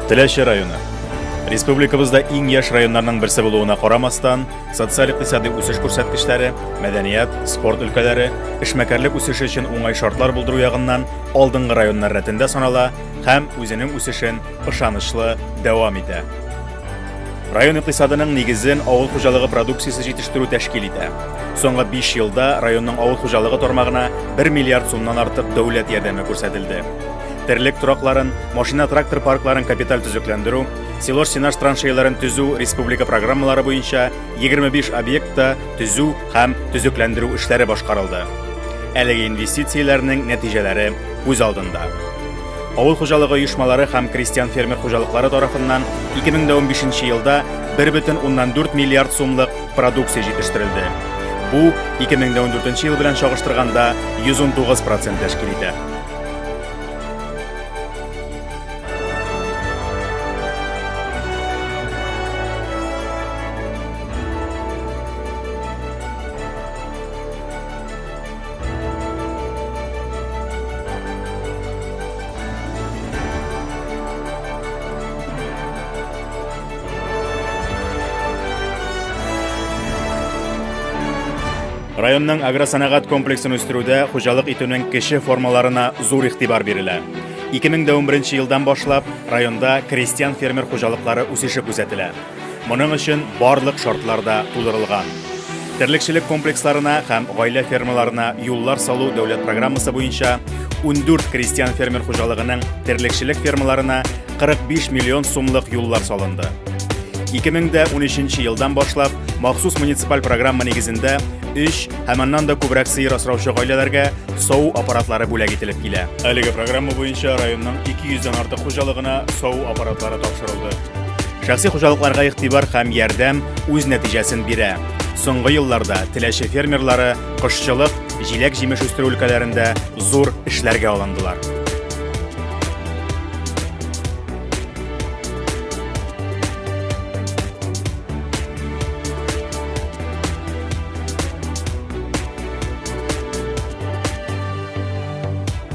Теләче районы. Республикабызда иң яшь районнарның берсе булуына карамастан, социаль-икътисади үсеш күрсәткечләре, мәдәният, спорт өлкәләре, эшмәкәрлек үсеше өчен уңай шартлар булдыру ягыннан алдынгы районнар рәтендә санала һәм үзенең үсешен ышанычлы дәвам итә. Район икътисадының нигезен авыл хуҗалыгы продукциясе җитештерү тәшкил итә. Соңгы 5 елда районның авыл хуҗалыгы тармагына 1 миллиард сумнан артык дәүләт ярдәме күрсәтелде. Терлек торакларын, машина-трактор паркларын капиталь төзекләндерү, силос-сенаж траншеяларын төзү республика программалары буенча 25 объектта төзү һәм төзекләндерү эшләре башкарылды. Әлеге инвестицияләрнең нәтиҗәләре күз алдында. Авыл хуҗалыгы оешмалары һәм крестьян-фермер хуҗалыклары тарафыннан 2015 елда 1,4 миллиард сумлык продукция җитештерелде. Бу 2014 ел белән чагыштырганда 119% тәшкил итә. Районның агросәнәгать комплексын үстерүдә хуҗалык итүнең кече формаларына зур игътибар бирелә. 2011 елдан башлап районда крестьян-фермер хуҗалыклары үсеше күзәтелә. Моның өчен барлык шартлар да тудырылган. Терлекчелек комплексларына һәм гаилә фермаларына юллар салу дәүләт программасы буенча 14 крестьян-фермер хуҗалыгының терлекчелек фермаларына 45 миллион сумлык юллар салынды. 2013 елдан башлап махсус муниципаль программа нигезендә 3 һәм аннан да күбрәк сыер асраучы гаиләләргә саву аппаратлары бүләк ителеп килә. Әлеге программа буенча районның 200 дән артык хуҗалыгына саву аппаратлары тапшырылды. Шәхси хуҗалыкларга игътибар һәм ярдәм үз нәтиҗәсен бирә. Соңгы елларда Теләче фермерлары кошчылык, җиләк-җимеш үстерү өлкәләрендә зур эшләргә алындылар.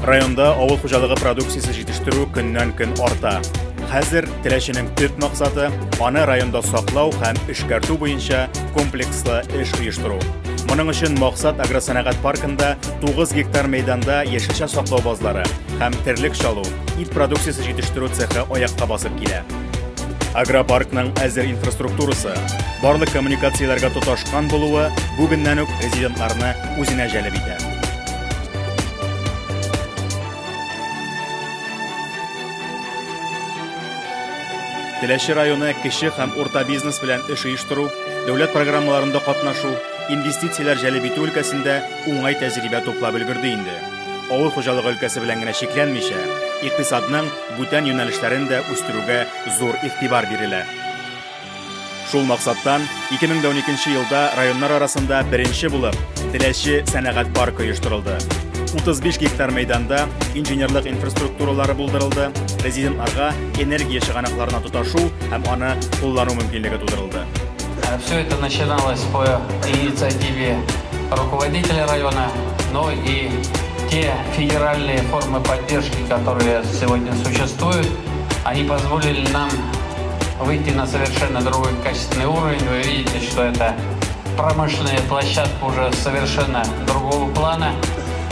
Районда авыл хуҗалыгы продукциясе җитештерү көннән-көн арта. Хәзер Теләченең төп максаты аны районда саклау һәм эшкәртү буенча комплекслы эш оештыру. Моның өчен Максат агросәнәгать паркында 9 гектар мәйданда яшелчә саклау базлары һәм терлек чалу, ит продукциясе җитештерү цехы аякка басып килә. Агропаркның әзер инфраструктурасы, барлык коммуникацияләргә тоташкан булуы бүгеннән үк резидентларны үзенә җәлеп итә. Теләче районы кече һәм урта бизнес белән эш оештыру, дәүләт программаларында катнашу, инвестицияләр җәлеп итү өлкәсендә уңай тәҗрибә туплап өлгерде инде. Авыл хуҗалыгы өлкәсе белән генә чикләнмичә, икътисадның бүтән юнәлешләрен дә үстерүгә зур игътибар бирелә. Шул максаттан 2012 елда районнар арасында беренче булып Теләче сәнәгать паркы оештырылды. 35 гектар мәйданда инженерлык инфраструктуралары булдырылды, резидентларга энергия чыганакларына тоташу һәм аны куллану мөмкинлеге тудырылды. Все это начиналось по инициативе руководителя района, но и те федеральные формы поддержки, которые сегодня существуют, они позволили нам выйти на совершенно другой качественный уровень. Вы видите, что это промышленная площадка уже совершенно другого плана.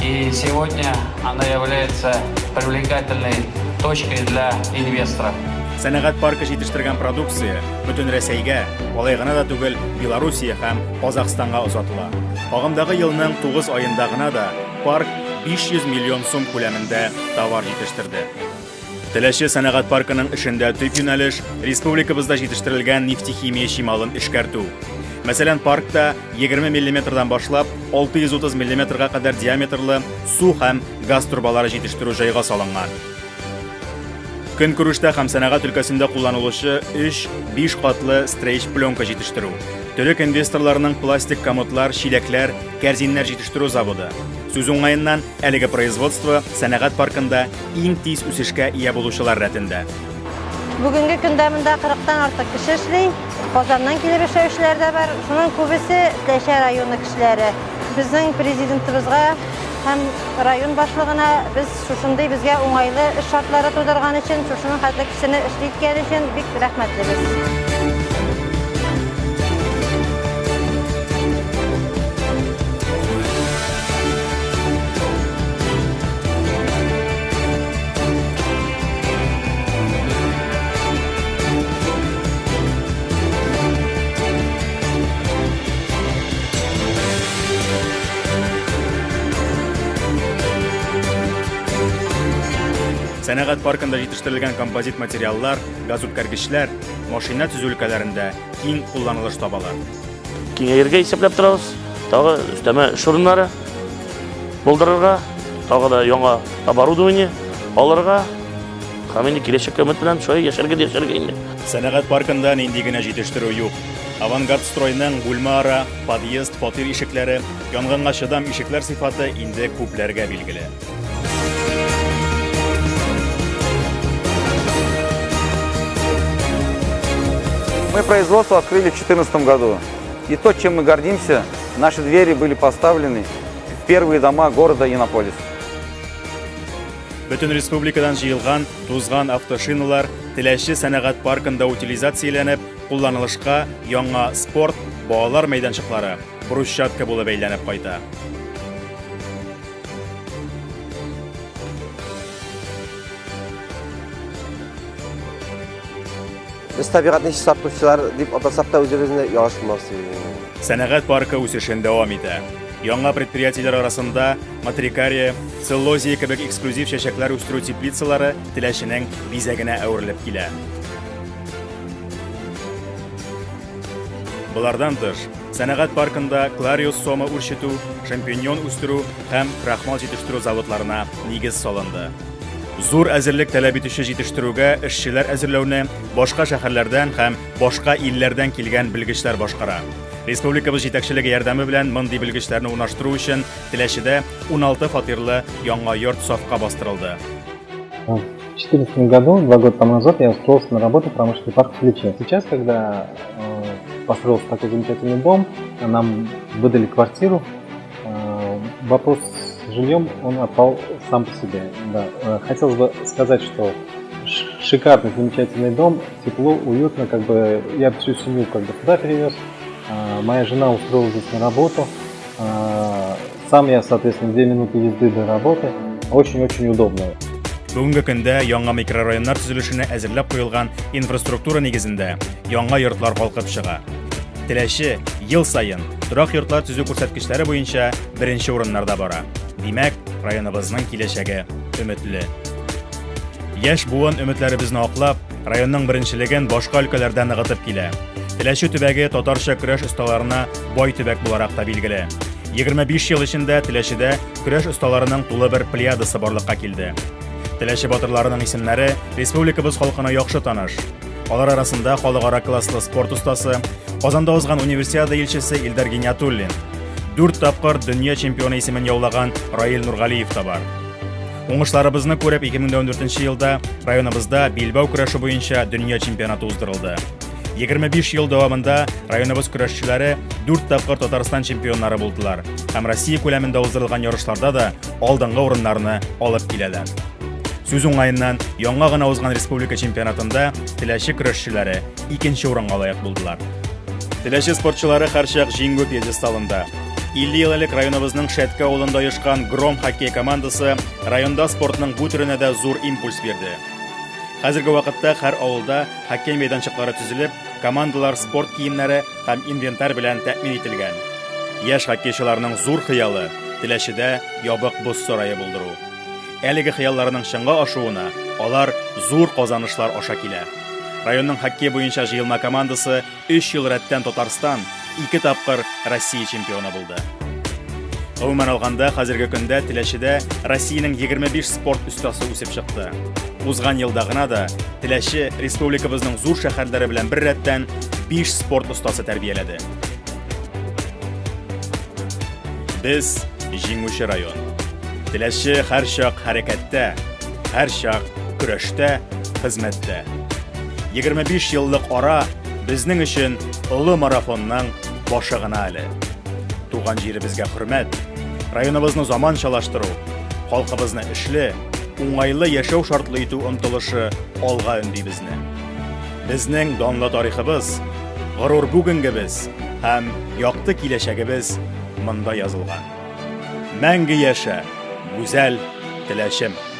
И сегодня она является привлекательной точкой для инвесторов. Сәнәгать паркы җитештергән продукция бөтен Рәсәйгә, алай гына да түгел, Белоруссия һәм Казахстанга озатыла. Агымдагы елның 9 аенда гына да парк 500 миллион сум күләмендә товар җитештерде. Теләче сәнәгать паркының эшендә төп юнәлеш республикабызда җитештерелгән нефтехимия чималын эшкәртү. Мәсәлән, паркта 20 миллиметрдан башлап 630 миллиметрга кадәр диаметрлы су һәм газ трубалары җитештерү җайга салынган. Көнкүрештә һәм сәнәгать өлкәсендә кулланылучы 3-5 катлы стрейч пленка җитештерү. Төрек инвесторларының пластик комодлар, чиләкләр, кәрзиннәр җитештерү заводы. Сүз уңаеннан, әлеге производство сәнәгать паркында иң тиз үсешкә ия булучылар рәтендә. Бүгенге көндә монда 40-тан артык кеше эшли. Казаннан килеп эшләүчеләр дә бар. Шуның күбесе Теләче районы кешеләре. Безнең президентыбызга һәм район башлыгына без шушындый безгә уңайлы эш шартлары тудырган өчен, шушының хәтле кешене эшле иткән өчен бик рәхмәтлебез. Сәнәгать паркында җитештерелгән композит материаллар, газүткәргечләр машина төзү өлкәләрендә киң кулланылыш табалар. Киңәергә исәпләп торабыз. Тагы өстәмә эш урыннары булдырырга, тагы да яңа оборудование алырга. Һәм инде киләчәккә өмет белән шулай яшәргә дә яшәргә инде. Сәнәгать паркында нинди генә җитештерү юк. Авангард стройның бүлмәара, подъезд, фатир ишекләре, янгынга чыдам ишекләр сыйфаты инде күпләргә билгеле. Мы производство открыли в 2014 году. И то, чем мы гордимся, наши двери были поставлены в первые дома города Иннополис. Бөтен республикадан җыелган тузган автошиналар Теләче сәнәгать паркында утилизацияләнеп, кулланылышка яңа спорт, балалар мәйданчыклары, брусчатка булып әйләнеп кайта. Без табигатьне чистартучылар дип атасак та үзебезне ялгыш булмас. Сәнәгать паркы үсешен дәвам итә. Яңа предприятиеләр арасында Матрикария, Целлозия кебек эксклюзив чәчәкләр үстерү теплицалары Теләченең бизәгенә әверелеп килә. Болардан тыш, сәнәгать паркында Клариус сома үрчетү, шампиньон үстерү һәм крахмал җитештерү заводларына нигез салынды. Зур әзерлек таләп итүче җитештерүгә эшчеләр әзерләүне башка шәһәрләрдән һәм башка илләрдән килгән белгечләр башкара. Республикабыз җитәкчелеге ярдәме белән мондый белгечләрне урнаштыру өчен Теләчедә 16 фатирлы яңа йорт сафка бастырылды. В 2014 году, 2 года тому назад, я устроился на работу в промышленный парк в Ключе. Сейчас, когда построился такой замечательный дом, нам выдали квартиру, вопрос с жильем, он отпал сам по себе. Да. Хотелось бы сказать, что шикарный, замечательный дом, тепло, уютно, как бы я всю семью как бы туда перевез. Моя жена устроилась здесь на работу. Сам я, соответственно, 2 минуты езды до работы. Очень-очень удобно. Бүгенге көндә яңа микрорайоннар төзелешенә әзерләп куелган инфраструктура нигезендә яңа йортлар калкып чыга. Теләче ел саен торак йортлар төзү күрсәткечләре буенча беренче урыннарда бара. Димәк, районыбызның киләчәге өметле. Яшь буын өметләребезне аклап, районның беренчелеген башка өлкәләрдә ныгытып килә. Теләче төбәге татарча көрәш осталарына бай төбәк буларак та билгеле. 25 ел эчендә Теләчедә көрәш осталарының тулы бер плеядасы барлыкка килде. Теләче батырларының исемнәре республикабыз халкына яхшы таныш. Алар арасында халыкара класслы спорт остасы, Казанда узган универсиада илчесе Илдар Гиниятуллин, дүрт тапкыр дөнья чемпионы исемен яулаган Раил Нургалиев та бар. Уңышларыбызны күреп, 2014 елда районыбызда билбау көрәше буенча дөнья чемпионаты уздырылды. 25 ел дәвамында районыбыз көрәшчеләре дүрт тапкыр Татарстан чемпионнары булдылар һәм Россия күләмендә уздырылган ярышларда да алдынгы урыннарны алып киләләр. Сүз уңаеннан, яңа гына узган республика чемпионатында Теләче көрәшчеләре икенче урынга лаек булдылар. Теләче спортчылары һәрчак җиңү пьедесталында. 50 ел элек районыбызның Шәтке авылында оешкан Гром хоккей командасы районда спортның бу төренә дә зур импульс бирде. Хәзерге вакытта һәр авылда хоккей мәйданчыклары төзелеп, командалар спорт киемнәре һәм инвентарь белән тәэмин ителгән. Яшь хоккейчыларның зур хыялы Теләчедә ябык боз сарае булдыру. Әлеге хыялларының чынга ашуына алар зур казанышлар аша килә. Районның хоккей буенча җыелма командасы 3 ел рәттән Татарстан, ике тапкыр Россия чемпионы булды. Гомумән алганда, хәзерге көндә Теләчедә Россиянең 25 спорт остасы үсеп чыкты. Узган елда гына да Теләче республикабызның зур шәһәрләре белән бер рәттән 5 спорт остасы тәрбияләде. Без җиңүче район. Теләче һәрчак хәрәкәттә, һәрчак көрәштә, хезмәттә. 25 еллык ара безнең өчен олы марафонның башы гына әле. Туган җиребезгә хөрмәт, Районыбызны заманчалаштыру, халкыбызны эшле, уңайлы яшәү шартлы итү омтылышы алга өнди безне. Безнең данлы тарихыбыз, горур бүгенгебез һәм якты киләчәгебез монда язылган. Мәңге яшә, гүзәл Теләчем!